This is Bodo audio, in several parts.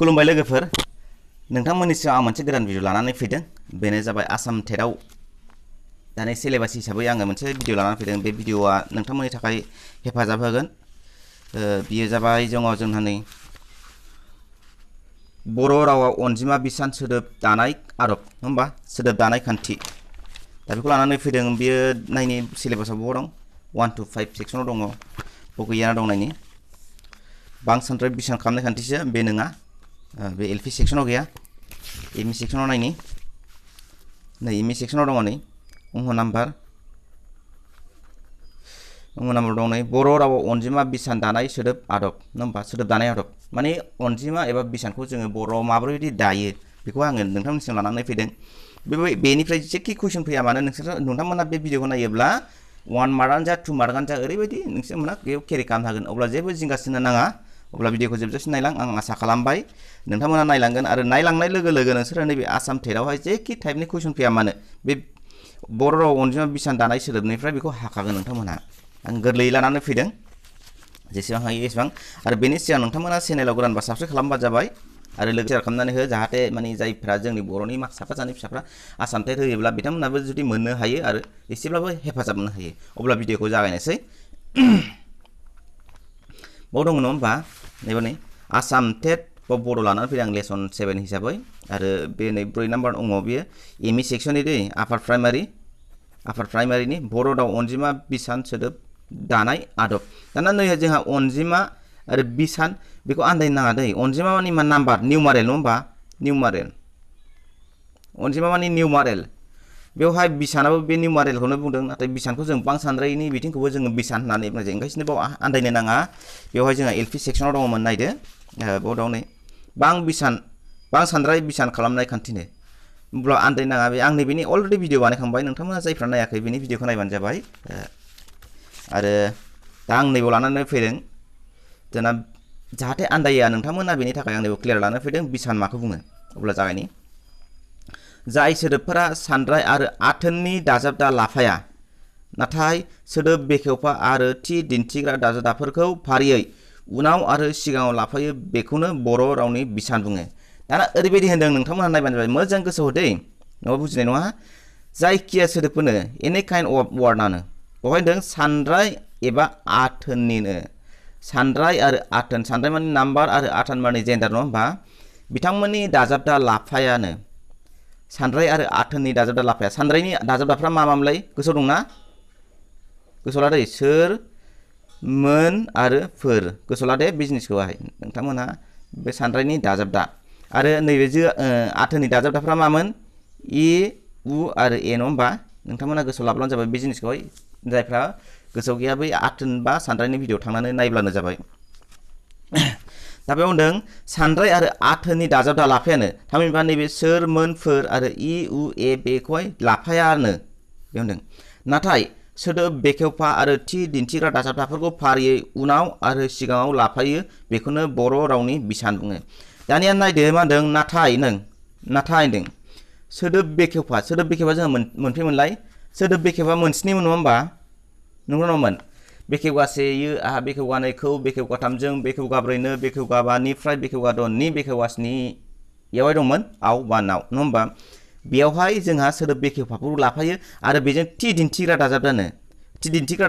खुलुमबाय लोगोफोर नोंथांमोननि सिगाङाव आं मोनसे गोदान भिडिअ लानानै फैदों बेनो जाबाय आसाम टेटआव दानि सिलेबास हिसाबै आङो मोनसे भिडिअ लानानै फैदों बे भिडिअआ नोंथांमोननि थाखाय हेफाजाब होगोन बियो जाबाय जोंहा नै बर' रावाव अनजिमा बिसान सोदोब दानाय आदब होमबा सोदोब दानाय खान्थि दा बेखौ लानानै फैदों बियो नायनि सिलेबासाव बबाव दं 1 to 5 सेक्सनाव दङ बगैयाना दं नायनि बांसानद्राय बिसान खालामनाय खान्थिसो बे नङा बे एलपि सेक्सनाव गैया एमइ सेक्सनाव नायनि नै एमइ सेक्सनाव दङ नै अंह नाम्बार दं नै बर' रावाव अनजिमा बिसान दानाय सोदोब आदब होमबा सोदोब दानाय आदब माने अनजिमा एबा बिसानखौ जोङो बर'आव माबोरै दायो बेखौ आङो नोंथांमोननिसिम लानानै फैदों बेनिफ्राय जेखि कुइसन फैया मानो नोंथांमोना बे भिडिअखौ नायोब्ला 1 मार्कआनो जा 2 मार्कआनो जा ओरैबायदि नोंथांमोना बेयाव केरि खालामनो हागोन अब्ला जेबो जिंगासिनो नाङा अब्ला भिडिअखौ जोबजासिम नायलां आं आसा खालामबाय नोंथांमोना नायलांगोन आरो नायलांनाय लोगो लोगो नोंसोरो नैबे आसाम टेटआवहाय जेखि टाइपनि कुइसन फैया मानो बे बर' राव अनजिमा बिसान दानाय सोदोबनिफ्राय बेखौ हाखागोन नोंथांमोनहा आं गोरलैयै लानानै फैदों जेसेबां हायो एसेबां आरो बेनि सिगां नोंथांमोना चेनेलाव गोदानबा साबस्क्राइब खालामबा जाबाय आरो लोगोसे शेयार खालामनानै हो जाहाथे माने जायफ्रा जोंनि बर'नि माखासे साफा सानै फिसाफ्रा आसाम टेट होयोब्ला बिथांमोनाबो जुदि मोननो हायो आरो एसेब्लाबो हेफाजाब मोननो हायो अब्ला भिडिअखौ जागायनोसै बाव दङ नङा होमबा नैबे नै आसाम टेट बर' लानानै फैदों आं लेसन 7 हिसाबै आरो बे नै 4 नाम्बार दङ बियो एमइ सेक्सननि दै आपार प्राइमारिनि बर' राव अनजिमा बिसान सोदोब दानाय आदब दाना नै जोंहा अनजिमा आरो बिसान बेखौ आन्दायनो नाङा दै अनजिमा माने मा नाम्बार निउमारेल नङा होमबा निउमारेल अनजिमा माने निउमारेल बेवहाय बिसानाबो बे निउमारेलखौनो बुंदों नाथाय बिसानखौ जों बांसानद्रायनि बिथिंखौबो जोङो बिसान होननानै बुंनाय जायो ओंखायनो बाव आन्दायनो नाङा बेवहाय जोंहा एलपि सेक्सनाव दङमोन नायदो बाव दं नै बांसानद्राय बिसान खालामनाय खान्थिनो अब्ला आन्दायनो नाङा बे आं नैबेनि अलरेडि भिडिअ बानायखांबाय नोंथांमोना जायफ्रा नायाखै बेनि भिडिअखौ नायबानो जाबाय आरो दा आं नैबाव लानानै फैदों जोंना जाहाथे आन्दाया नोंथांमोना बेनि थाखाय आं नैबाव क्लियार लानानै फैदों बिसान माखौ बुङो अब्ला जागायनि जाय सोदोबफोरा सानद्राय आरो आथोननि दाजाबदा लाफाया नाथाय सोदोब बेखेवफा आरो थि दिन्थिग्रा दाजाबदाफोरखौ फारियै उनाव आरो सिगाङाव लाफायो बेखौनो बर' रावनि बिसान बुङो दाना ओरैबायदि होनदों नोंथांमोना नायबानो जाबाय मोजां गोसोआव हो दै नङाबा बुजिनाय नङा जायखिया सोदोबखौनो एनि काइन्ड अफ वार्डआनो बेवहाय होनदों सानद्राय एबा आथोननिनो सानद्राय आरो आथोन सानद्राय माने नाम्बार आरो आथोन माने जेन्डार नङा होमबा बिथांमोननि दाजाबदा लाफायानो सानद्राय आरो आथोननि दाजाबदा लाफाया सानद्रायनि दाजाबदाफ्रा मामोनलाय गोसोआव दंना गोसोआव लादो सोर मोन आरो फोर गोसोआव लादो बिजनेसखौहाय नोंथांमोनहा बे सानद्रायनि दाजाबदा आरो नैबे आथोननि दाजाबदाफ्रा मामोन इ उ आरो ए नङा होमबा नोंथांमोना गोसोआव लाब्लानो जाबाय बे जिनिसखौहाय जायफ्रा गोसोआव गैया बै आथोन बा सानद्रायनि भिडिअ थांनानै नायब्लानो जाबाय दा बेयाव होनदों सानद्राय आरो आथोननि दाजाबदा लाफायानो थामहिनबा नैबे सोर मोन फोर आरो इ उ ए बेखौहाय लाफायानो बे होनदों नाथाय सोदोब बेखेवफा आरो थि दिन्थिग्रा दाजाबदाफोरखौ फारियै उनाव आरो सिगाङाव लाफायो बेखौनो बर' रावनि बिसान बुङो दानिया नायदो मा होनदों नाथाय होनदों सोदोब बेखेवफा जोंहा मोनफैमोनलाय सोदोब बेखेवफा मोनस्निमोन नङा होमबा नंगौ नङामोन बेखेवगासे यो आहा बेखेवगानैखौ बेखेवगाथामजों बेखेवगाब्रैनो बेखेवगाबानिफ्राय बेखेवगाद'नि बेखेवगास्नियावहाय दंमोन आव बा नाव नङा होमबा बेयावहाय जोंहा सोदोब बेखेवफाखौ लाफायो आरो बेजों थि दिन्थिग्रा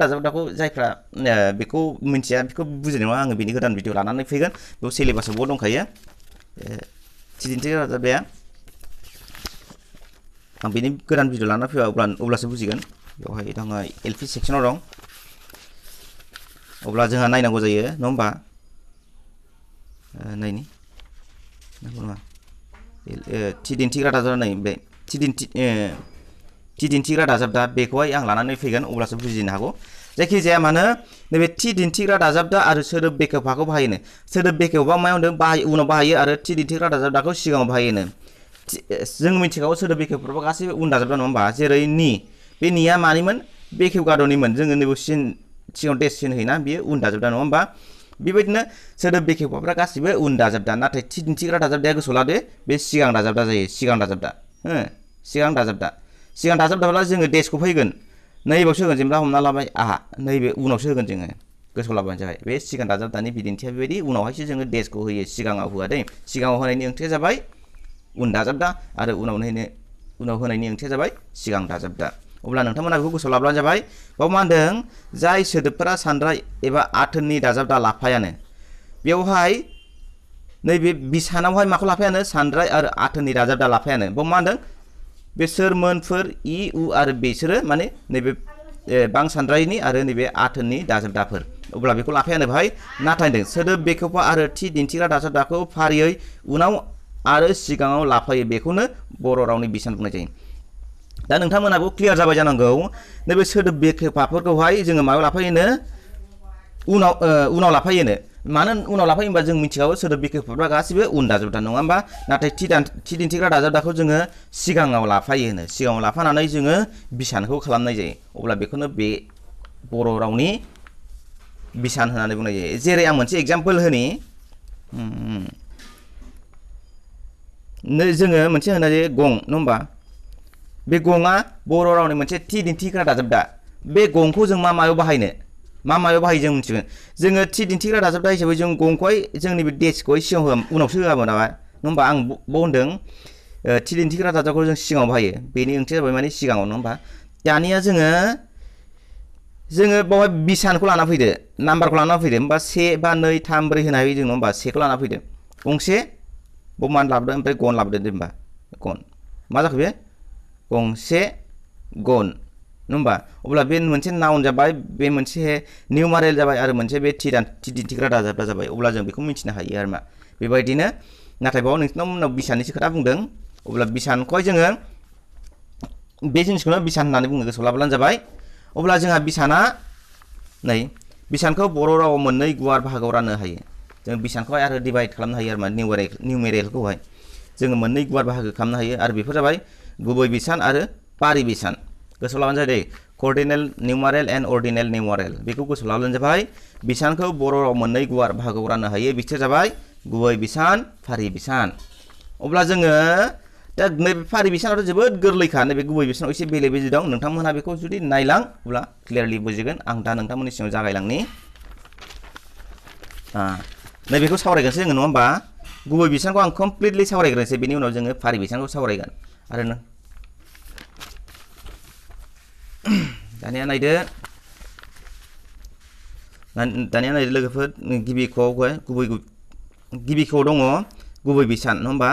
दाजाबदाखौ जायफ्रा बेखौ मिन्थिया बेखौ बुजिनाय नङा आङो बेनि गोदान भिडिअ लानानै फैगोन बेयाव सिलेबासावबो दंखायो थि दिन्थिग्रा दाजाबदाया आं बेनि गोदान भिडिअ लानानै फैबा अब्लासो बुजिगोन बेवहाय दङ एलपि सेक्सनाव दं अब्ला जोंहा नायनांगौ जायो नङा होमबा नायनि थि दिन्थिग्रा दाजाबदा नै बे थि दिन्थिग्रा दाजाबदा बेखौहाय आं लानानै फैगोन अब्लासो बुजिनो हागौ जायखिजाया मानो नैबे थि दिन्थिग्रा दाजाबदा आरो सोदोब बेखेवफाखौ बाहायोनो सोदोब बेखेवफा मायाव होनदों उनाव बाहायो आरो थि दिन्थिग्रा दाजाबदाखौ सिगाङाव बाहायोनो जों मिथिखागौ सोदोब बेखेवफाफ्रा गासैबो उन दाजाबदा नङा होमबा जेरै नि बे निया मानिमोन बेखेवगाद'निमोन जोङो नैबे सिगाङाव देश सिन होयोना बेयो उन दाजाबदा नङा होमबा बेबायदिनो सोदोब बेखेवफाफ्रा गासिबो उन दाजाबदा नाथाय थि दिन्थिग्रा दाजाबदाया गोसोआव लादो बे सिगां दाजाबदा जायो सिगां दाजाबदाब्ला जोङो देशखौ फैगोन नैबावसो होगोन जेनेबा हमना लाबाय आहा नैबे उनावसो होगोन जोङो गोसोआव लाबानो जाबाय बे सिगां दाजाबदानि बिदिन्थिया बेबायदि उनावहायसो जोङो डेसखौ होयो सिगाङाव होआ दै सिगाङाव होनायनि ओंथिया जाबाय उन दाजाबदा आरो उनाव होनायनि ओंथिया जाबाय सिगां दाजाबदा अब्ला नोंथांमोना बेखौ गोसोआव लाब्लानो जाबाय बाव मा होनदों जाय सोदोबफोरा सानद्राय एबा आथोननि दाजाबदा लाफायानो बेवहाय नैबे बिसानावहाय माखौ लाफायानो सानद्राय आरो आथोननि दाजाबदा लाफायानो बाव मा होनदों बेसोर मोनफोर इ उ आरो बिसोरो माने नैबे बां सानद्रायनि आरो नैबे आथोननि दाजाबदाफोर अब्ला बेखौ लाफायानो भाई नाथाय होनदों सोदोब बेखेवपा आरो थि दिन्थिग्रा दाजाबदाखौ फारियै उनाव आरो सिगाङाव लाफायो बेखौनो बर' रावनि बिसान बुंनाय जायो दा नोंथांमोनाबो क्लियार जाबाय जानांगौ नैबे सोदोब बेखेवपाफोरखौहाय जोङो मायाव लाफायोनो उनाव लाफायोनो मानो उनाव लाफायो होनबा जों मिथिखागौ सोदोब बेखेवपाफ्रा गासिबो उन दाजाबदा नङा होमबा नाथाय थि दिन्थिग्रा दाजाबदाखौ जोङो सिगाङाव लाफायोनो सिगाङाव लाफानानै जोङो बिसानखौ खालामनाय जायो अब्ला बेखौनो बे बर' रावनि बिसान होननानै बुंनाय जायो जेरै आं मोनसे एग्जाम्पल होनि जोङो मोनसे होनाय जायो गं नङा होमबा बे गङा बर' रावनि मोनसे थि दिन्थिग्रा दाजाबदा बे गंखौ जों मायाव बाहायो जों मिथिगोन जोङो थि दिन्थिग्रा दाजाबदा हिसाबै जों गंखौहाय जोंनि बे डेसखौहाय सिगाङाव उनावसो होआमोन नामा नङा होमबा आं बाव होनदों थि दिन्थिग्रा दाजाबदाखौ जों सिगाङाव बाहायो बेनि ओंथिया जाबाय माने सिगाङाव नङा होमबा दानिया जोङो बावहाय बिसानखौ लाना फैदो नाम्बारखौ लाना फैदो होमबा 1 बा 2 3 4 होनो हायो जों नङा होमबा 1 खौ लाना फैदो गंसे बाव मान लाबोदो ओमफ्राय गन लाबोदो होमबा गन मा जाखो बे गंसे गन नङा होमबा अब्ला बे मोनसे नाउन जाबाय बे मोनसे निउमारेल जाबाय आरो मोनसे बे थि दिन्थिग्रा दाजाबदा जाबाय अब्ला जों बेखौ मिथिनो हायो आरो मा बेबायदिनो नाथाय बाव नोंसिनाव बिसाननिसो खोथा बुंदों अब्ला बिसानखौहाय जोङो बे जिनिसखौनो बिसान होननानै बुङो गोसोआव लाब्लानो जाबाय अब्ला जोंहा बिसानखौ बर' रावाव मोननै गुवार बाहागोआव राननो हायो जों बिसानखौहाय आरो डिभाइड खालामनो हायो आरो मा निउमेरेलखौहाय जोङो मोननै गुवार बाहागो खालामनो हायो आरो बेफोर जाबाय गुबै बिसान आरो पारि बिसान गोसोआव लाबानो जाबाय दै कर्डिनेल निउमारेल एन्ड अर्डिनेल निउमारेल बेखौ गोसोआव लाब्लानो जाबाय बिसानखौ बर' राव मोननै गुवार बाहागोआव राननो हायो बिसोर जाबाय गुबै बिसान फारि बिसान अब्ला जोङो दा नैबे फारि बिसानाथ' जोबोद गोरलैखा नैबे गुबै बिसानाव एसे बेले बेजे दं नोंथांमोनहा बेखौ जुदि नायलां अब्ला क्लियारलि बुजिगोन आं दा नोंथांमोननि सिगाङाव जागायलांनि नैबेखौ सावरायगोनसै जोङो नङा होमबा गुबै बिसानखौ आं कमप्लिटलि सावरायग्रोनोसै बेनि उनाव जोङो फारि बिसानखौ सावरायगोन आरो दानिया नायदो लोगोफोर गिबि खआव दङ गुबै बिसान नङा होमबा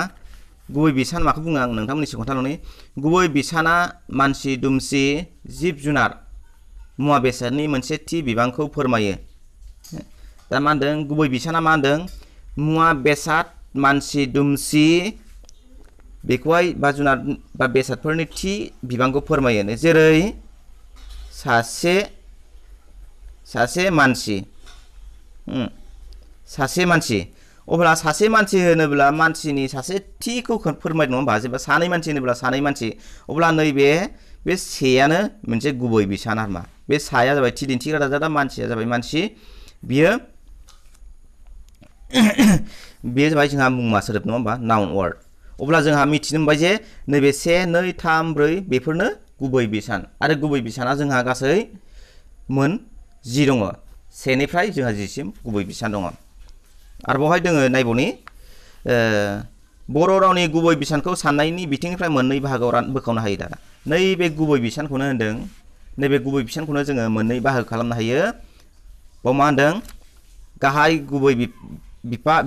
गुबै बिसान माखौ बुङो आं नोंथांमोननि सिगाङाव खोन्थालांनि गुबै बिसाना मानसि दुमसि जिब जुनार मुवा बेसादनि मोनसे थि बिबांखौ फोरमायो दा मा होनदों गुबै बिसाना मा होनदों मुवा बेसाद मानसि दुमसि बेखौहाय बा जुनार बा बेसादफोरनि थि बिबांखौ फोरमायो जेरै सासे मानसि अब्ला सासे मानसि होनोब्ला मानसिनि सासे थिखौ फोरमायनो नङा होमबा जेनेबा सानै मानसि होनोब्ला सानै मानसि अब्ला नैबे बे सेयानो मोनसे गुबै बिसान आरो मा बे साया जाबाय थि दिन्थिग्रा दाजाबदा मानसिया जाबाय मानसि बियो जाबाय जोंहा मुंमा सोदोब नङा होमबा नाउन वार्ड अब्ला जोंहा मिथिनो मोनबाय जे नैबे 1 2 3 4 बेफोरनो गुबै बिसान आरो गुबै बिसाना जोंहा गासै मोन 10 दङ 1 निफ्राय जोंहा 10 सिम गुबै बिसान दङ आरो बावहाय दोङो नायबावनि बर' रावनि गुबै बिसानखौ साननायनि बिथिंनिफ्राय मोननै बाहागोआव बोखावनो हायो दा नैबे गुबै बिसानखौनो होनदों नैबे गुबै बिसानखौनो जोङो मोननै बाहागो खालामनो हायो बाव मा होनदों गाहाय गुबै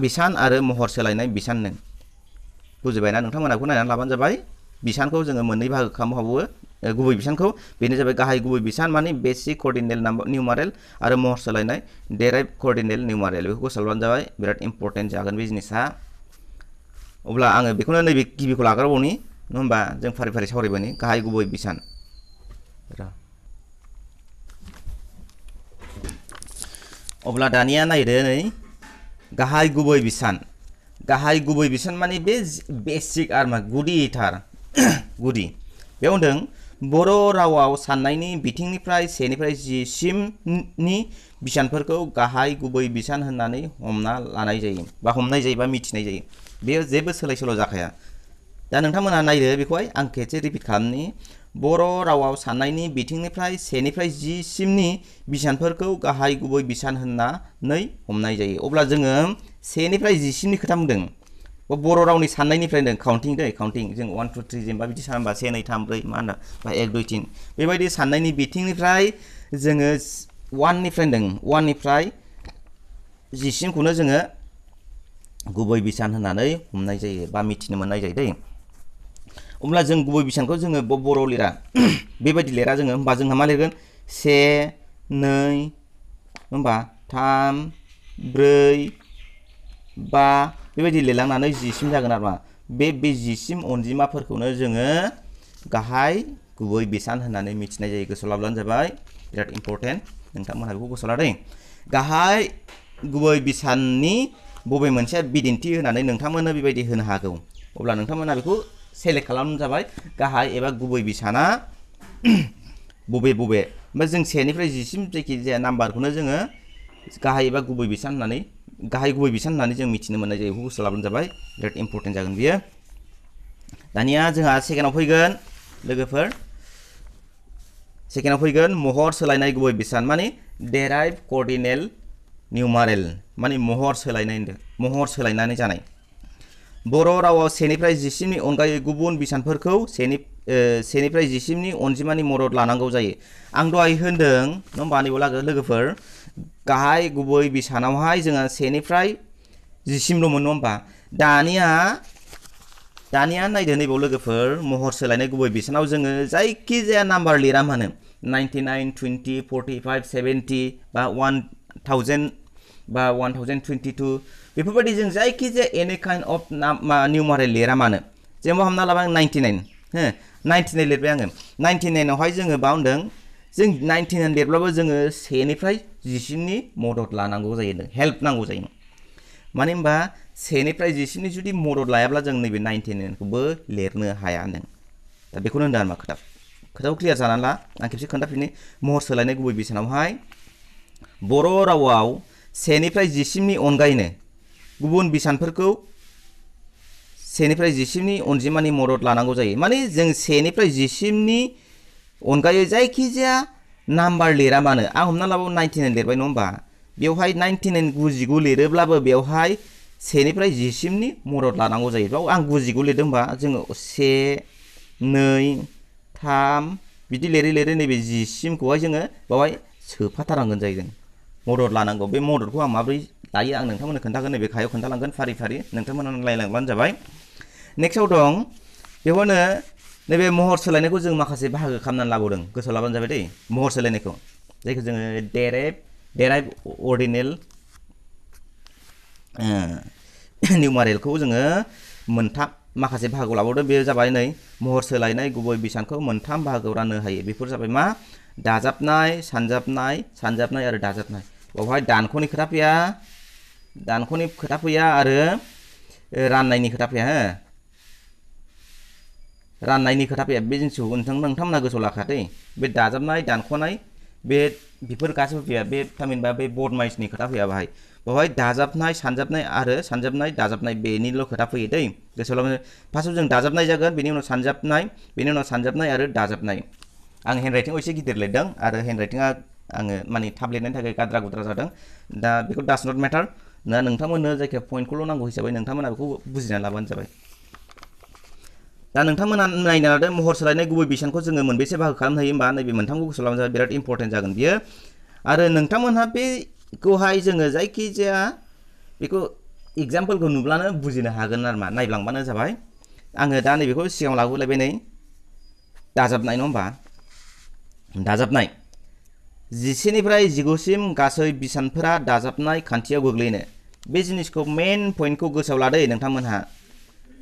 बिसान आरो महर सोलायनाय बिसाननो बुजिबायना नोंथांमोनाखौ नायनानै लाबानो जाबाय बिसानखौ जोङो मोननै बाहागो खालामनो हाबावो गुबै बिसानखौ बेनो जाबाय गाहाय गुबै बिसान माने बेसिक कर्डिनेल निउमारेल आरो महर सोलायनाय डेराइभ कर्डिनेल निउमारेल बेखौ गोसोआव लाबानो जाबाय बिराद इम्पर्टेन्ट जागोन बे जिनिसा अब्ला आङो बेखौनो नैबे गिबिखौ लाग्रोबावनि नङा होमबा जों फारि फारि सावरायबायनि गाहाय गुबै बिसान अब्ला दानिया नायदो नै गाहाय गुबै बिसान माने बे बेसिक आरो मा गुदिथार गुदि बेयाव होनदों बर' रावाव साननायनि बिथिंनिफ्राय 1 निफ्राय 10 सिमनि बिसानफोरखौ गाहाय गुबै बिसान होननानै हमना लानाय जायो बा मिथिनाय जायो बेयो जेबो सोलाय सोल' जाखाया दा नोंथांमोनहा नायदो बेखौहाय आं खेबसे रिपिट खालामनि बर' रावाव साननायनि बिथिंनिफ्राय 1 निफ्राय 10 सिमनि बिसानफोरखौ गाहाय गुबै बिसान होननानै हमनाय जायो। अब्ला जोङो 1 निफ्राय 10 सिमनि खोथा बुंदों। बर' रावनि साननायनिफ्राय जों काउन्टिं दै काउन्टिं जों 1 2 3 जेनेबा बिदि सानबा 1 2 3 4 मा होनदों बा 1 2 3 बेबायदि साननायनि बिथिंनिफ्राय जोङो 1 निफ्राय 10 सिमखौनो जोङो गुबै बिसान होननानै हमनाय जायो बा मिथिनो मोननाय जायो दै। अब्ला जों गुबै बिसानखौ जोङो बर' लिरा बेबायदि लिरा जोङो होमबा जोंहा मा लिरगोन 1 2 होमबा 3 4 5 बेबायदि लिरलांनानै 10 सिम जागोन आरो मा बे 10 सिम अनजिमाफोरखौनो जोङो गाहाय गुबै बिसान होननानै मिथिनाय जायो। गोसोआव लाब्लानो जाबाय बिराद इम्पर्टेन्ट नोंथांमोनहा बेखौ गोसोआव लादों। गाहाय गुबै बिसाननि बबे मोनसे बिदिन्थि होनानै नोंथांमोननो बेबायदि होनो हागौ। अब्ला नोंथांमोना बेखौ सेलेक्ट खालामनो जाबाय गाहाय एबा गुबै बिसाना बबे ओमफ्राय जों 1 निफ्राय 10 सिम जायखिजाया नाम्बारखौनो जोङो गाहाय एबा गुबै बिसान होननानै जों मिथिनो मोननाय जायो। बेखौ गोसोआव लाब्लानो जाबाय बिराद इम्पर्टेन्ट जागोन बियो। दानिया जोंहा सेकेन्डआव फैगोन लोगोफोर महर सोलायनाय गुबै बिसान माने डेराइभ कर्डिनेल निउमारेल माने महर सोलायनानै जानाय। बर' रावाव 1 निफ्राय 10 सिमनि अनगायै गुबुन बिसानफोरखौ 1 निफ्राय 10 सिमनि अनजिमानि मदद लानांगौ जायो। आं दहाय होनदों नङा होमबा नैबाव लोगोफोर गाहाय गुबै बिसानावहाय जोङो 1 निफ्राय 10 सिमल'मोन नङा होमबा। दानिया नायदो नैबाव लोगोफोर महर सोलायनाय गुबै बिसानाव जोङो जायखिजाया नाम्बार लिरा मानो 99 20 45 70 बा 1000 बा 1022 बेफोरबायदि जों जायखिजाया एनी काइन्ड अफ निउमारेल लिरा मानो जेनेबा हमना लाबाय 99 हो 99 लिरबाय आङो 99 आवहाय जोङो मा होनदों जों 99 लिरब्लाबो जोङो 1 निफ्राय 10 सिमनि मदद लानांगौ जायो हेल्प नांगौ जायो। मानो होनबा 1 निफ्राय 10 सिमनि जुदि मदद लायाब्ला जों नैबे 99 खौबो लिरनो हाया नों। दा बेखौनो होनदों आरो खोथाखौ क्लियार जानानै ला। आं खेबसे खोन्थाफिननि महर सोलायनाय गुबै बिसानावहाय बर' रावाव 1 निफ्राय 10 सिमनि अनगायैनो गुबुन बिसानफोरखौ 1 निफ्राय 10 सिमनि अनजिमानि मदद लानांगौ जायो। माने जों 1 निफ्राय 10 सिमनि अनगायै जायखिजाया नाम्बार लिरा मानो आं हमना लाबाव 99 लिरबाय नङा होमबा बेवहाय 99 99 लिरोब्लाबो बेवहाय 1 निफ्राय 10 सिमनि मदद लानांगौ जायो। बेयाव आं 99 लिरदों होमबा जोङो 1 2 3 बिदि लिरै नैबे 10 सिमखौहाय जोङो बेवहाय सोफाथारनांगोन जायो जों मदद लानांगौ। बे मददखौ आं माबोरै लायो आं नोंथांमोननो खोन्थागोन नैबे गाहायाव खोन्थालांगोन फारि नोंथांमोना नायलांबानो जाबाय। नेक्स्टआव दं बेवहायनो नैबे महर सोलायनायखौ जों माखासे बाहागो खालामनानै लाबावदों गोसोआव लाबानो जाबाय दै महर सोलायनायखौ जायखौ जोङो डेराइभ अर्डिनेल निउमारेलखौ जोङो माखासे बाहागोआव लाबावदों। बे जाबाय नै महर सोलायनाय गुबै बिसानखौ 3 बाहागोआव राननो हायो। बेफोर जाबाय मा दाजाबनाय सानजाबनाय आरो दाजाबनाय। बेवहाय दानख'नि खोथा फैया आरो राननायनि खोथा फैया हो राननायनि खोथा फैया बे जिनिसखौ नोंथांमोना गोसोआव लाखादे बे दाजाबनाय दानख'नाय बेफोर गासैबो फैया बे थामहिनबा बे बर्डमाइसनि खोथा फैया बेवहाय दाजाबनाय सानजाबनाय दाजाबनाय बेनिल' खोथा फैयो दै गोसोआव लाबानो फार्स्टआव जों दाजाबनाय जागोन बेनि उनाव सानजाबनाय आरो दाजाबनाय। आं हेन्डराइटिंआव एसे गिदिर लिरदों आरो हेन्डराइटिंआ आङो माने थाब लिरनायनि थाखाय गाद्रा गुद्रा जादों। दा बेखौ डाज नट मेटार नोंथांमोननो जायखिया पइन्टखौल' नांगौ हिसाबै नोंथांमोना बेखौ बुजिनानै लाबानो जाबाय। दा नोंथांमोना नायनो लादो महर सोलायनाय गुबै बिसानखौ जोङो मोनबेसे बाहागो खालामनो हायो होमबा नैबे मोनथामखौ गोसोआव लाबानो जाबाय बिराद इम्पर्टेन्ट जागोन बियो। आरो नोंथांमोनहा बेखौहाय जोङो जायखिजाया बेखौ एग्जाम्पलखौ नुब्लानो बुजिनो हागोन आरो मा नायलांबानो जाबाय। आङो दा नैबेखौ सिगाङाव लाबोलायबाय नै दाजाबनाय नङा होमबा दाजाबनाय 11 निफ्राय 19 सिम गासै बिसानफोरा दाजाबनाय खान्थियाव गोग्लैयो। बे जिनिसखौ मेन पइन्टखौ गोसोआव लादो नोंथांमोनहा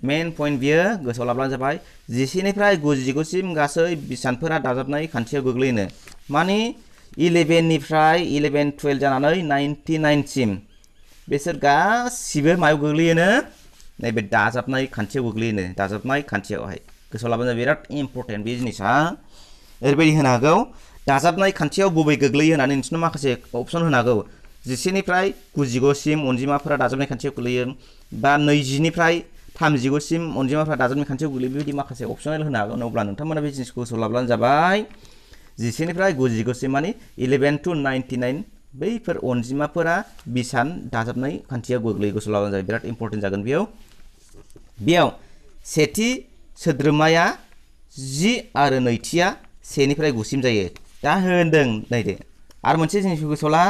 मेन पइन्ट बियो गोसोआव लाब्लानो जाबाय 11 निफ्राय 99 सिम गासै बिसानफोरा दाजाबनाय खान्थियाव गोग्लैयो। माने 11 निफ्राय 11 12 जानानै 99 सिम बेसोर गासिबो मायाव गोग्लैयोनो नैबे दाजाबनाय खान्थियाव गोग्लैयोनो दाजाबनाय खान्थियावहाय गोसोआव लाबानो बिराद इम्पर्टेन्ट बे जिनिसा ओरैबायदि होनो हागौ दाजाबनाय खान्थियाव बबे गोग्लैयो होननानै नोंसोरनो माखासे अपसन होनो हागौ 11 निफ्राय 99 सिम अनजिमाफोरा दाजाबनाय खान्थियाव गोग्लैयो बा 20 निफ्राय 39 सिम अनजिमाफ्रा दाजाबनाय खान्थियाव गोग्लैयो बेबायदि माखासे अपसनेल होनो हागोन अब्ला नोंथांमोना बे जिनिसखौ गोसोआव लाब्लानो जाबाय 10 निफ्राय 99 सिम माने 11 to 99 बैफोर अनजिमाफोरा बिसान दाजाबनाय खान्थियाव गोग्लैयो गोसोआव लाब्लानो जाबाय बिराद इम्पर्टेन्ट जागोन बेयाव सेथि सोद्रोमाया 10 आरो नैथिया 1 निफ्राय 9 सिम जायो दा होनदों नायदो आरो मोनसे जिनिसखौ गोसोआव ला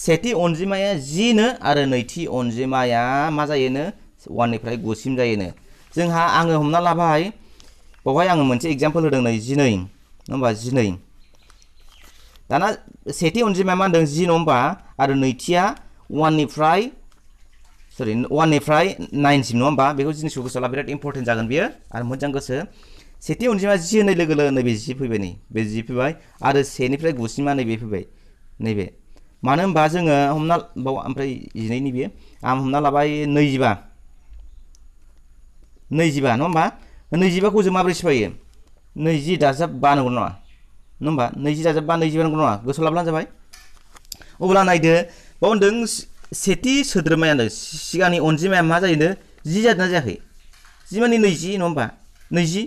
सेथि अनजिमाया 10 नो आरो नैथि अनजिमाया मा जायोनो 1 निफ्राय 9 सिम जायोनो जोंहा आङो हमना लाबाय बावहाय आङो मोनसे एग्जांपल होदों नै 12 नङा होमबा 12 दाना सेथि अनजिमाया मा होनदों 10 नङा होमबा आरो नैथिया 1 निफ्राय 9 सिम नङा होमबा बेखौ जिनिसखौ गोसोआव ला बिराद इम्पर्टेन्ट जागोन बियो आरो मोजां गोसो सेथि अनजिमा 10 होनाय लोगो लोगो नैबे 10 फैबाय नै बे 10 फैबाय आरो 1 निफ्राय 9 सिमा नैबे फैबाय नैबे मानो होनबा जोङो हमना बाव ओमफ्राय 12 नि बियो आं हमना लाबाय 25 नङा होमबा 25 खौ जों माबोरै सिफायो 20 दाजाब 5 नंगौ नङा होमबा 20 दाजाब 5 25 नंगौ नङा गोसोआव लाब्लानो जाबाय अब्ला नायदो बाव होनदों सेथि सोद्रोमायानो सिगांनि अनजिमाया मा जायोनो 10 जादोंना जायाखै 10 माने 20 नङा होमबा 20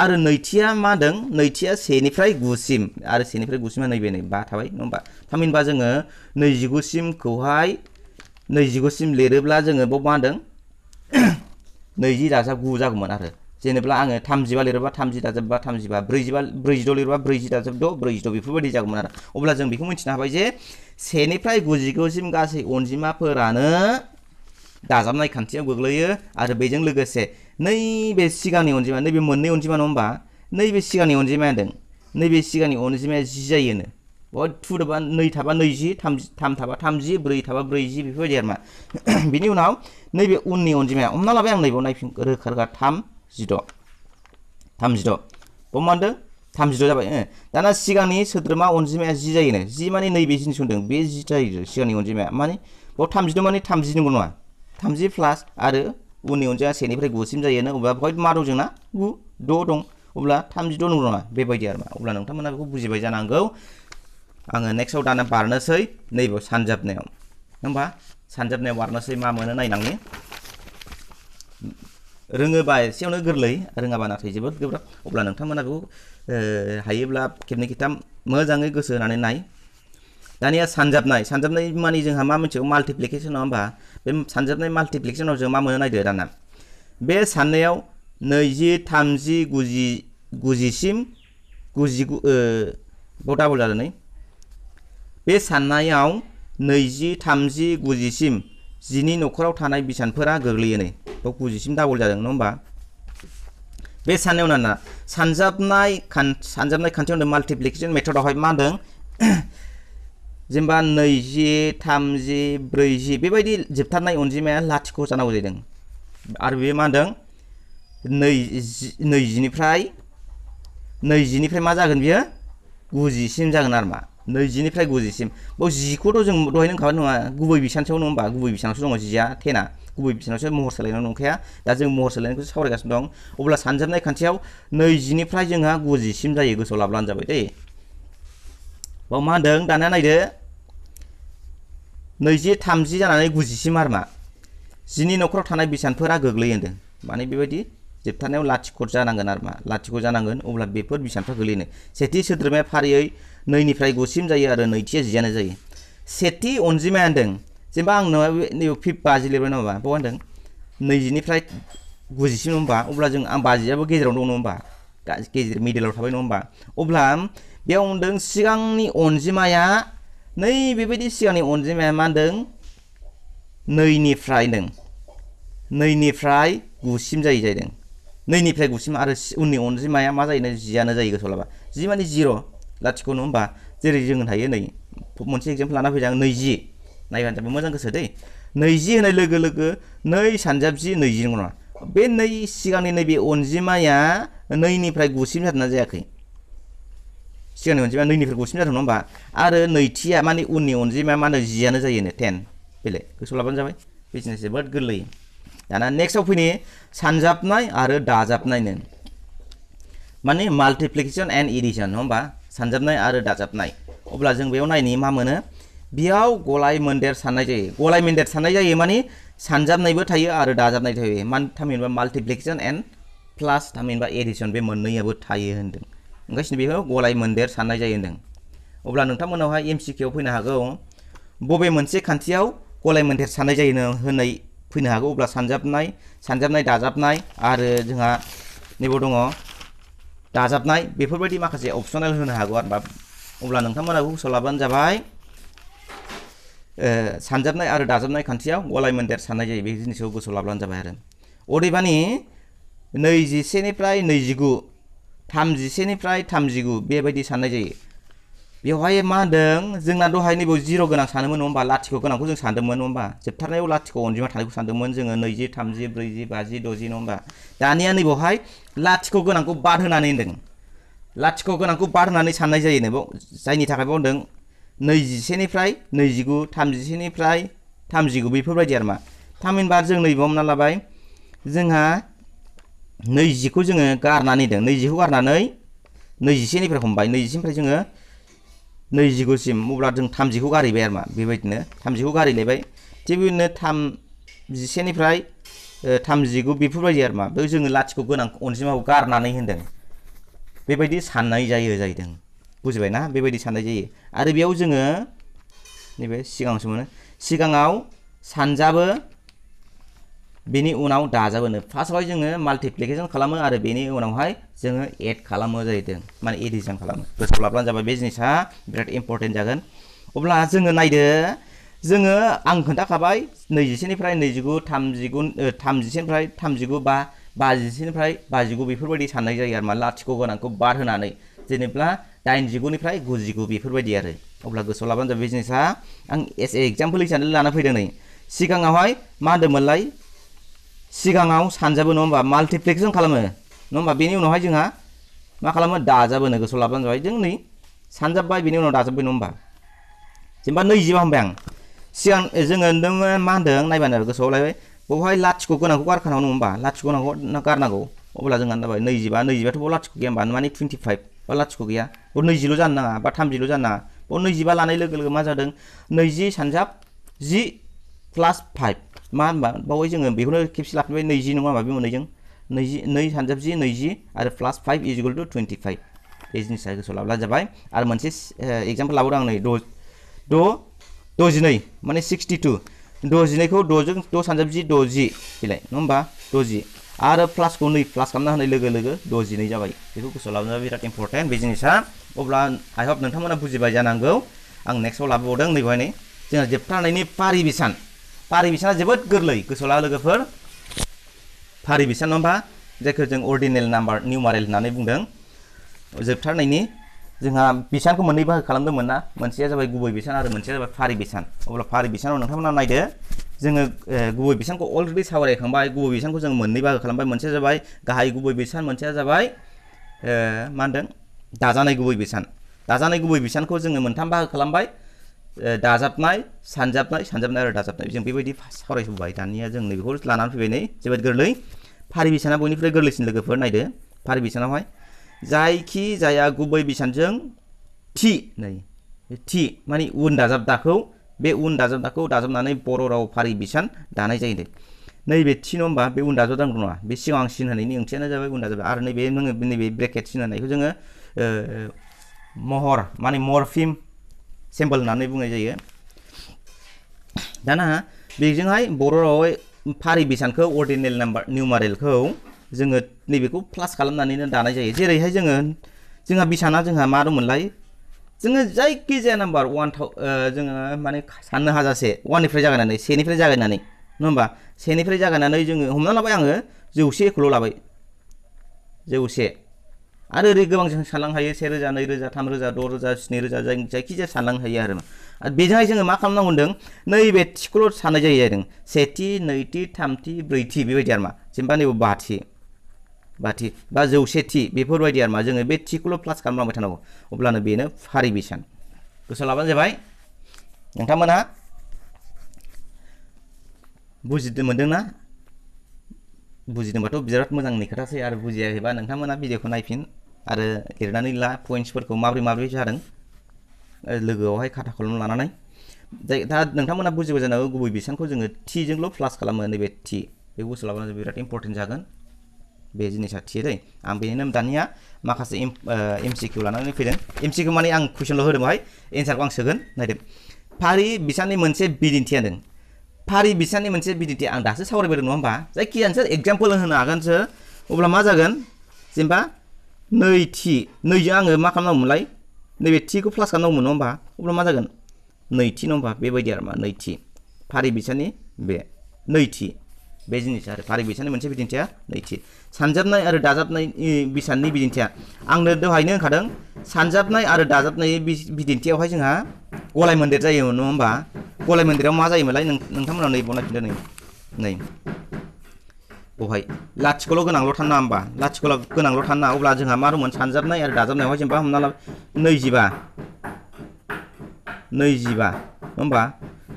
आरो नैथिया मा होनदों नैथिया 1 निफ्राय 9 सिम आरो 1 निफ्राय 9 सिमा नैबे नै 5 थाबाय नङा होमबा थामहिनबा जोङो 29 सिमखौहाय 29 सिम लिरोब्ला जोङो बाव मा होनदों 20 दाजाब 9 जागौमोन आरो जेनेब्ला आङो 35 लिरोबा 30 दाजाब 5 35 42 लिरोबा 40 दाजाब 6 46 बेफोरबायदि जागौमोन आरो अब्ला जों बेखौ मिथिनो हाबाय जे 1 निफ्राय 99 सिम गासै अनजिमाफोरानो दाजाबनाय खान्थियाव गोग्लैयो आरो बेजों लोगोसे नैबे सिगांनि अनजिमा नैबे मोननै अनजिमा नङा होमबा नैबे सिगांनि अनजिमाया होनदों नैबे सिगांनि अनजिमाया 10 जायोनो बहुत 2 थाबा 2 थाबा 20 3 थाबा 30 4 थाबा 40 बेफोरबायदि आरो मा बिनि उनाव नैबे उननि अनजिमाया हमना लाबाय आं नैबाव नायफिन रोखा रोखा 36 बाव मा होनदों 36 जाबाय दाना सिगांनि सोद्रोमा अनजिमाया 10 जायोनो 10 माने नैबे जिनिस होनदों बे 10 जायो सिगांनि अनजिमाया माने बाव 32 माने 30 नंगौ नङा 30 प्लास आरो उननि अनजिमाया 1 निफ्राय 9 सिम जायोनो अब्ला बहाय मा दं जोंना 9 6 दं अब्ला 36 नंगौ नङा बेबायदि आरो मा अब्ला नोंथांमोना बेखौ बुजिबाय जानांगौ आङो नेक्स्टआव दाना बारनोसै नैबे सानजाबनायाव होमबा सानजाबनायाव बारनोसै मा मोनो नायनांनि रोङोबा एसेयावनो गोरलै रोङाबा नाथाय जोबोद गोब्राब अब्ला नोंथांमोना बेखौ हायोब्ला खेबनै खेबथाम मोजाङै गोसो होनानै नाय दानिया सानजाबनाय माने जोंहा मा मोनथिगौ माल्टिप्लिकेसन नङा होमबा बे सानजाबनाय माल्टिप्लिकेसनाव जों मा मोनो नायदो दाना बे साननायाव 20 30 90 सिम 99 बाव डाबल जादों नै बे साननायाव 20 30 90 सिम 10 नि नखराव थानाय बिसानफोरा गोग्लैयो नै बाव 90 सिम डाबल जादों नङा होमबा बे साननायाव ना सानजाबनाय खान्थियाव माल्टिप्लिकेसन मेथडआवहाय मा होनदों जेनेबा 20 30 40 बेबायदि जोबथारनाय अनजिमाया लाथिख' जानांगौ जादों आरो बे मा होनदों 20 निफ्राय मा जागोन बियो 90 सिम जागोन आरो मा 20 निफ्राय 90 सिम बाव 10 खौथ' जों दहायनो होनखाबाय नङा गुबै बिसानसेयाव नङा होमबा गुबै बिसानावसो दङ 10 आ 10 आ गुबै बिसानावसो महर सोलायनाय नंखाया दा जों महर सोलायनायखौसो सावरायगासिनो दं अब्ला सानजाबनाय खान्थियाव 20 निफ्राय जोंहा 90 सिम जायो गोसोआव लाब्लानो जाबाय दै बाव मा होनदों दाना नायदो 20 30 जानानै 90 सिम आरो मा 10 नि नखराव थानाय बिसानफोरा गोग्लैयो होनदों माने बेबायदि जोबथारनायाव लाथिख' जानांगोन आरो मा लाथिख' जानांगोन अब्ला बेफोर बिसानफ्रा गोग्लैयो सेथि सोद्रोमाया फारियै 2 निफ्राय 9 सिम जायो आरो नैथिया 10 आनो जायो सेथि अनजिमाया होनदों जेनेबा आं नैबे 50 लिरबाय नङा होमबा बाव होनदों 20 निफ्राय 90 सिम होमबा अब्ला जों आं 50 आबो गेजेराव दं नङा होमबा गेजेर मिडलआव थाबाय नङा होमबा अब्ला बेयाव होनदों सिगांनि अनजिमाया नै बेबायदि सिगांनि अनजिमाया मा होनदों 2 निफ्राय 9 सिम जाहैदों 2 निफ्राय 9 सिम आरो उननि अनजिमाया मा जायो 10 आनो जायो गोसोआव लाबा 10 माने 0 लाथिख' नङा होमबा जेरै जों थायो नै मोनसे एग्जाम्पल लाना फैदों 20 नायबानो जाबाय मोजां गोसो दै 20 होनाय लोगो लोगो 2 सानजाब 10 20 नंगौ नङा बे 2 सिगांनि नैबे अनजिमाया 2 निफ्राय 9 सिम जादोंना जायाखै सिगांनि अनजिमाया 2 निफ्राय 9 सिम जादों नङा होमबा आरो नैथिया माने उननि अनजिमाया मा होनो 10 आनो जायोनो 10 बेले गोसोआव लाबानो जाबाय बिजनेस जोबोद गोरलै दाना नेक्स्टआव फैनि सानजाबनाय आरो दाजाबनायनो माने माल्टिप्लिकेसन एन्ड एडिशन नङा होमबा सानजाबनाय आरो दाजाबनाय अब्ला जों बेयाव नायनि मा मोनो बेयाव गलाय मोन्देर साननाय जायो माने सानजाबनायबो थायो आरो दाजाबनाय थायो थामहिनबा माल्टिप्लिकेशन एन्ड प्लास थामहिनबा एडिशन बे मोननैयाबो थायो होनदों ओंखायनो बेखौ गलाय मोनदेर साननाय जायो होनदों अब्ला नोंथांमोनावहाय एमसिकिउ फैनो हागौ बबे मोनसे खान्थियाव गलाय मोनदेर साननाय जायो होननाय फैनो हागौ अब्ला सानजाबनाय दाजाबनाय आरो जोंहा नैबाव दङ दाजाबनाय बेफोरबायदि माखासे अपसनेल होनो हागौ आरो अब्ला नोंथांमोनाबो गोसोआव लाबानो जाबाय सानजाबनाय आरो दाजाबनाय खान्थियाव गलाय मोनदेर साननाय जायो बे जिनिसखौ गोसोआव लाब्लानो जाबाय आरो अदेबानि 21 निफ्राय 29 31 निफ्राय 39 बेबायदि साननाय जायो बेवहाय मा होनदों जोंना दहाय नैबाव 0 गोनां सानोमोन नङा होमबा लाथिख' गोनांखौ जों सानदोंमोन नङा होमबा जोबथारनायाव लाथिख' अनजिमा थानायखौ सानदोंमोन जोङो 20 30 40 50 60 नङा होमबा दानिया नैबावहाय लाथिख' गोनांखौ बाद होनानै होनदों लाथिख' गोनांखौ बाद होनानै साननाय जायो नैबाव जायनि थाखाय बुंदों 21 निफ्राय 29 31 निफ्राय 39 बेफोरबायदि आरो मा थामहिनबा जों नैबाव हमना लाबाय जोंहा 20 खौ जोङो गारनानै दों 20 खौ गारनानै 21 निफ्राय हमबाय 21 निफ्राय जोङो 29 सिम अब्ला जों 30 खौ गारहैबाय आरो मा बेबायदिनो 30 खौ गारहैलायबाय थिग बेबायदिनो 31 निफ्राय 39 बेफोरबायदि आरो मा बे जोङो लाथिख' गोनां अनजिमाखौ गारनानै होनदों बेबायदि साननाय जायो जाहैदों बुजिबायना बेबायदि साननाय जायो आरो बेयाव जोङो नैबे सिगाङावसो मोनो सिगाङाव सानजाबो बेनि उनाव दाजाबोनो फार्स्टआवहाय जोङो माल्टिप्लिकेशन खालामो आरो बेनि उनावहाय जोङो एड खालामो जाहैदों माने एडिशन खालामो गोसोआव लाब्लानो जाबाय बे जिनिसा बिराद इम्पर्टेन्ट जागोन अब्ला जोङो नायदो जोङो आं खोन्थाखाबाय 21 निफ्राय 29 30 निफ्राय 39 बा 50 निफ्राय 59 बेफोरबायदि साननाय जायो आरो मा लाथिख' गोनांखौ बाद होनानै जेनेब्ला 89 निफ्राय 99 बेफोरबायदि आरो अब्ला गोसोआव लाबानो जाबाय बे जिनिसा आं एस ए एग्जाम्पल हिसाबै लाना फैदों नै सिगाङावहाय मा होनदोंमोनलाय सिगाङाव सानजाबो नङा होमबा माल्टिप्लिकेशन खालामो नङा होमबा बेनि उनावहाय जोंहा मा खालामो दाजाबोनो गोसोआव लाब्लानो जाबाय जों नै सानजाबबाय बेनि उनाव दाजाबबाय नङा होमबा जेनेबा 20 हमबाय आं सिगां जोङो मा होनदों नायबानो गोसोआव लायबाय बेवहाय लाथिख' गोनांखौ गारखानांगौ नङा होमबा लाथिख' गोनांखौ गारनांगौ अब्ला जोंहा जाबाय 25 बाथ' लाथिख' गैया होमबा माने 25 बा लाथिख' गैया बेयाव 20ल' जानो नाङा बा 30ल' जानो नाङा बेयाव 25 लानाय लोगो लोगो मा जादों 20 सानजाब 10 प्लास 5 मा होनबा बावै जोङो बेखौनो खेबसे लाफिनबाय 20 नङा होमबा बे मोननैजों 2 सानजाब 10 20 आरो प्लास 5 = 25 बे जिनिसा गोसोआव लाब्लानो जाबाय आरो मोनसे एग्जाम्पल लाबावदों आं नै 62 माने 62 62खौ 6 सानजाब 10 60 फैलाय नङा होमबा 60 आरो प्लासखौ नै प्लास खालामना होनाय लोगो लोगो 62 जाबाय बेखौ गोसोआव लाब्लानो जाबाय बिराद इम्पर्टेन्ट बे जिनिसा अब्ला आइ हप नोंथांमोना बुजिबाय जानांगौ आं नेक्स्टआव लाबोबावदों नैबेहाय नै जोंहा जोबथारनायनि फारि बिसाना जोबोद गोरलै गोसोआव ला लोगोफोर फारि बिसान नङा होमबा जायखौ जों अर्डिनेल नाम्बार निउमारेल होननानै बुंदों जोबथारनायनि जोंहा बिसानखौ मोननै बाहागो खालामदोंमोन ना मोनसेया जाबाय गुबै बिसान आरो मोनसेया जाबाय फारि बिसान अब्ला फारि बिसानाव नोंथांमोना नायदो जोङो गुबै बिसानखौ अलरेडि सावरायखांबाय गुबै बिसानखौ जों मोननै बाहागो खालामबाय मोनसेया जाबाय गाहाय गुबै बिसान मोनसेया जाबाय मा होनदों दाजानाय गुबै बिसानखौ जोङो मोनथाम बाहागो खालामबाय दाजाबनाय सानजाबनाय आरो दाजाबनाय जों बेबायदि सावरायबोबाय दानिया जों नैबेखौ लानानै फैबाय नै जोबोद गोरलै फारि बिसाना बयनिख्रुइ गोरलैसिन लोगोफोर नायदो फारि बिसानावहाय जायखि जाया गुबै बिसानजों थि माने उन दाजाबदाखौ बे उन दाजाबदाखौ दाजाबनानै बर' राव फारि बिसान दानाय जायो दे नैबे थि नङा होमबा बे उन दाजाबदांगौ नङा बे सिगां आं सिन होनायनि ओंथियानो जाबाय उन दाजाब आरो नैबे ब्रेकेट सिन होनायखौ जोङो महर माने मरफिम सिम्बल होननानै बुंनाय जायो दाना बेजोंहाय बर' रावाव फारि बिसानखौ अर्डिनेल नाम्बार निउमारेलखौ जोङो नैबेखौ प्लास खालामनानैनो दानाय जायो जेरैहाय जोंहा बिसाना जोंहा मा दंमोनलाय जोङो जायखिजाया नाम्बार जोङो माने साननो हाजासे 1 निफ्राय जागायनानै 1 निफ्राय जागायनानै नङा होमबा 1 निफ्राय जागायनानै जोङो हमना लाबाय आङो 100खौल' लाबाय 100 आरो ओरै गोबां जों सानलांनो हायो 1000 2000 3000 6000 7000 जायखिजाया सानलांनो हायो आरो बेजोंहाय जोङो मा खालामनांगौ होनदों नैबे थिखौल' साननाय जायो जादों सेथि नैथि थामथि ब्रैथि बेबायदि आरो मा जेनेबा नैबे बाथि बा 100थि बेफोरबायदि आरो मा जोङो बे थिखौल' प्लास खालामलांबाय थानांगौ अब्लानो बेनो फारि बिसान गोसोआव लाबानो जाबाय नोंथांमोनहा बुजिनो मोनदोंना बुजिदोंबाथ' बिराद मोजांनि खोथासै आरो बुजियाखैबा नोंथांमोना भिडिअखौ नायफिन आरो लिरनानै ला पइन्ट्सफोरखौ माबोरै जादों लोगोआवहाय खाथा कलम लानानै दा नोंथांमोना बुजिबाय जानांगौ गुबै बिसानखौ जोङो t जोंल' प्लास खालामो नैबे t बे बुस्थु लाबानो बिराद इम्पर्टेन्ट जागोन बे जिनिसा t दै आं बेनिनो दानिया माखासे MCQ लानानै फैदों MCQ माने आं कुइसनल' होदों बाहाय एन्सारखौ आं सोगोन नायदो फारि बिसाननि मोनसे बिदिन्थिया होनदों फारि बिसाननि मोनसे बिदिन्थि आं दासो सावरायबोदों नङा होमबा जायखिजाया नोंसोर एग्जाम्पल होनो हागोनसो अब्ला मा जागोन जेनेबा नैथि नैजों आङो मा खालामनांगौमोनलाय नैबे t खौ प्लास खालामनांगौमोन नङा होमबा अब्ला मा जागोन नैथि नङा होमबा बेबायदि आरो मा नैथि फारि बिसाननि बे नैथि बे जिनिसा आरो फारि बिसाननि मोनसे बिदिन्थिया नैथि सानजाबनाय आरो दाजाबनाय बिसाननि बिदिन्थिया आंनो दहायनो होनखादों सानजाबनाय आरो दाजाबनाय बिदिन्थियावहाय जोंहा गलाय मोन्देर जायो नङा होमबा गलाय मोन्देराव मा जायोमोनलाय नोंथांमोना नै बनायफिनदो नै बहाय लाथिख'ल' गोनांल' थानो नाङा होमबा लाथिख'ल' गोनांल' थानो नाङा अब्ला जोंहा मा दंमोन सानजाबनाय आरो दाजाबनायावहाय जेनेबा हमना ला 25 होमबा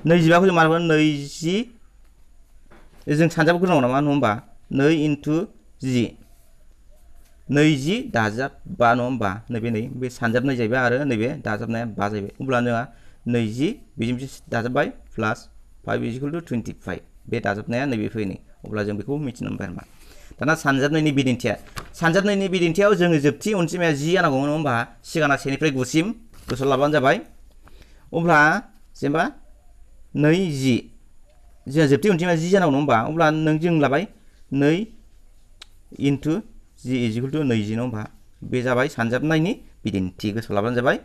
25खौ जों मा होनगोन 20 जों सानजाब गोनां नामा नङा होमबा 2 into 10 20 दाजाब 5 नङा होमबा नैबे नै बे सानजाबनाय जाहैबाय आरो नैबे दाजाबनाया 5 जाहैबाय अब्ला जोंहा 20 बेजों दाजाबबाय प्लास 5 is equal to 25 बे दाजाबनाया नैबे फैनाय अब्ला जों बेखौ मिथिनो मोनबाय आरोमा दाना सानजाबनायनि बिदिन्थियाव जोङो जोबथि अनजिमाया 10 जानांगौ नङा होमबा सिगांना 1 निफ्राय 9 सिम गोसोआव लाबानो जाबाय अब्ला जेनेबा 20 जोंहा जोबथि अनजिमाया 10 जानांगौ नङा होमबा अब्ला जों लाबाय 2 into 10 is equal to 20 नङा होमबा बे जाबाय सानजाबनायनि बिदिन्थि गोसोआव लाबानो जाबाय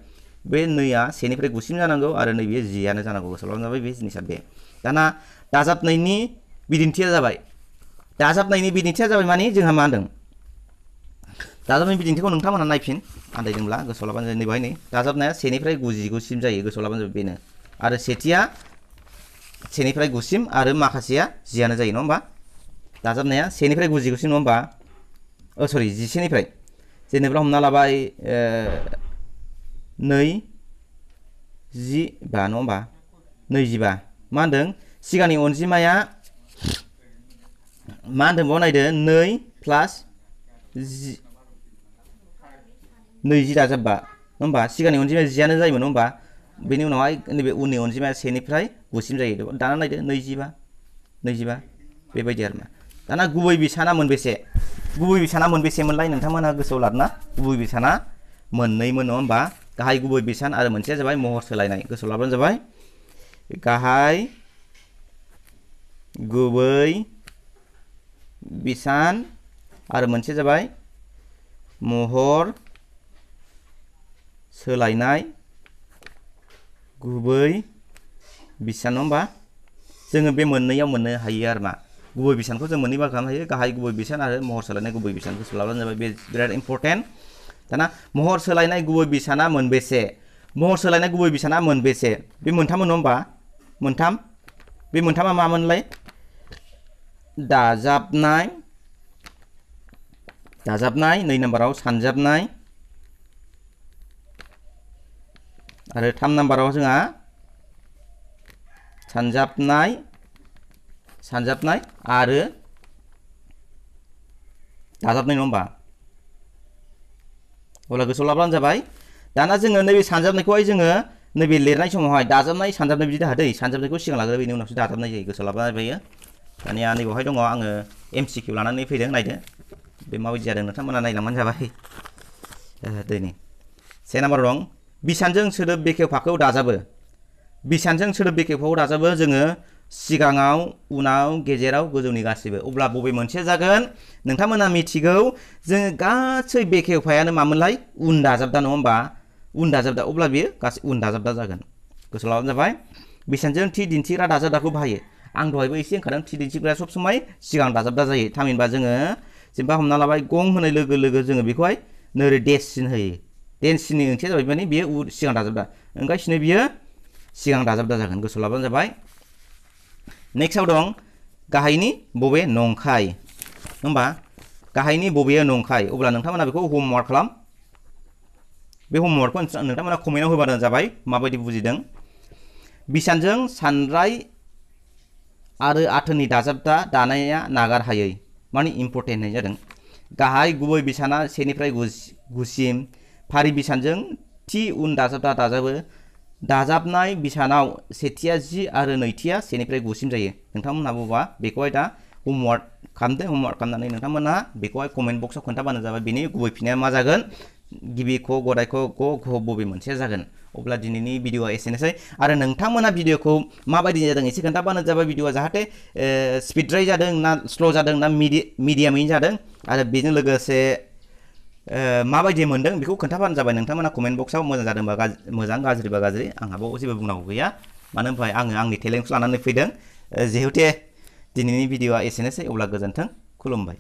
बे 2आ 1 निफ्राय 9 सिम जानांगौ आरो नैबे 10 आनो जानांगौ गोसोआव लाबानो जाबाय बे जिनिसा बे दाना दाजाबनायनि बिदिन्थिया जाबाय माने जोंहा मा होनदों दाजाबनायनि बिदिन्थिखौ नोंथांमोनहा नायफिन आन्दायदोंब्ला गोसोआव लाबानो जाबाय नैबेहाय नै दाजाबनाया 1 निफ्राय 99 सिम जायो गोसोआव लाबानो जाबाय बेनो आरो सेथिया 1 निफ्राय 9 सिम आरो माखासेया 10 आनो जायो नङा होमबा दाजाबनाया 1 निफ्राय 99 सिम नङा होमबा सरि 11 निफ्राय जेनेबा हमना लाबाय 2 10 नङा होमबा 25 मा होनदों सिगांनि अनजिमाया मा होनदों बाव नायदो 2 प्लास 20 दाजाब 5 होमबा सिगांनि अनजिमाया 10 आनो जायोमोन होमबा बेनि उनावहाय नैबे उननि अनजिमाया 1 निफ्राय 9 सिम जायो दाना नायदो 25 बेबायदि आरोना दाना गुबै बिसाना मोनबेसेमोनलाय नोंथांमोनहा गोसोआव लादोंना गुबै बिसाना मोननैमोन नङा होमबा गाहाय गुबै बिसान आरो मोनसेया जाबाय महर सोलायनाय गोसोआव लाबानो जाबाय गाहाय गुबै बिसान आरो मोनसे जाबाय महर सोलायनाय गुबै बिसान नङा होमबा जोङो बे मोननैयाव मोननो हायो आरो मा गुबै बिसानखौ जों मोननै बाहागो खालामनो हायो गाहाय गुबै बिसान आरो महर सोलायनाय गुबै बिसान गोसोआव लाबानो जाबाय बे बिराद इम्पर्टेन्ट दाना महर सोलायनाय गुबै बिसाना मोनबेसे बे मोनथाममोन नङा होमबा मोनथाम बे मोनथामा मामोनलाय दाजाबनाय 2 नाम्बाराव सानजाबनाय आरो 3 नाम्बाराव जोंहा सानजाबनाय आरो दाजाबनाय नङा होमबा अब्ला गोसोआव लाब्लानो जाबाय दाना जोङो नैबे सानजाबनायखौहाय जोङो नैबे लिरनाय समावहाय दाजाबनाय सानजाबनाय बिदि दाहादै सानजाबनायखौ सिगां लाग्रो बेनि उनावसो दाजाबनाय जायो गोसोआव लाब्लानो जाबाय दानिया नैबेवहाय दङ आङो MCQ लानानै फैदों नायदो बे माबायदि जादों नोंथांमोना नायलांबानो जाबाय दिनै 1 नाम्बार दं बिसानजों सोदोब बेखेवफाखौ दाजाबो जोङो सिगाङाव उनाव गेजेराव गोजौनि गासिबो अब्ला बबे मोनसे जागोन नोंथांमोना मिथिगौ जोङो गासै बेखेवफायानो मामोनलाय उन दाजाबदा नङा होमबा उन दाजाबदा अब्ला बेयो गासै उन दाजाबदा जागोन गोसोआव लाबानो जाबाय बिसानजों थि दिन्थिग्रा दाजाबदाखौ बाहायो आं दहायबो एसे होनखादों थि दिन्थिग्राया सब समाय सिगां दाजाबदा जायो थामहिनबा जोङो जेनेबा हमना लाबाय गं होनाय लोगो लोगो जोङो बेखौहाय नोरै देशसिन होयो देशसिननि ओंथिया जाबाय माने बेयो सिगां दाजाबदा ओंखायनो बियो सिगां दाजाबदा जागोन गोसोआव लाबानो जाबाय नेक्स्टआव दं गाहायनि बबे नंखाय होमबा गाहायनि बबेया नंखाय अब्ला नोंथांमोना बेखौ हमवार्क खालाम बे हमवार्कखौ नोंथांमोना कमेन्टआव होबानो जाबाय माबायदि बुजिदों बिसानजों सानराय आरो आथोननि दाजाबदा दानाया नागारहायै माने इम्पर्टेन्ट होननाय जादों गाहाय गुबै बिसाना 1 निफ्राय 9 सिम फारि बिसानजों थि उन दाजाबदा दाजाबो दाजाबनाय बिसानाव सेथिया 10 आरो नैथिया 1 निफ्राय 9 सिम जायो नोंथांमोनहा बबा बेखौहाय दा होमवर्क खालामनानै नोंथांमोनहा बेखौहाय कमेन्ट बक्सआव खोन्थाबानो जाबाय बेनि गुबै फिननाया मा जागोन गिबि ख गदाय ख ग घ बबे मोनसेया जागोन अब्ला दिनैनि भिडिअआ एसेनोसै आरो नोंथांमोना भिडिअखौ माबायदि जादों एसे खोन्थाबानो जाबाय भिडिअआ जाहाथे स्पिडद्राय जादों ना स्ल' जादों ना मिडियामैनो जादों आरो बेजों लोगोसे माबायदि मोनदों बेखौ खोन्थाबानो जाबाय नोंथांमोना कमेन्ट बक्सआव मोजां जादोंबा मोजां गाज्रिबा गाज्रि आंहाबो जेबो बुंनांगौ गैया मानो होनबा आङो आंनि टेलेन्टखौ लानानै फैदों जिहेतु दिनैनि भिडिअआ एसेनोसै अब्ला गोजोन्थों खुलुमबाय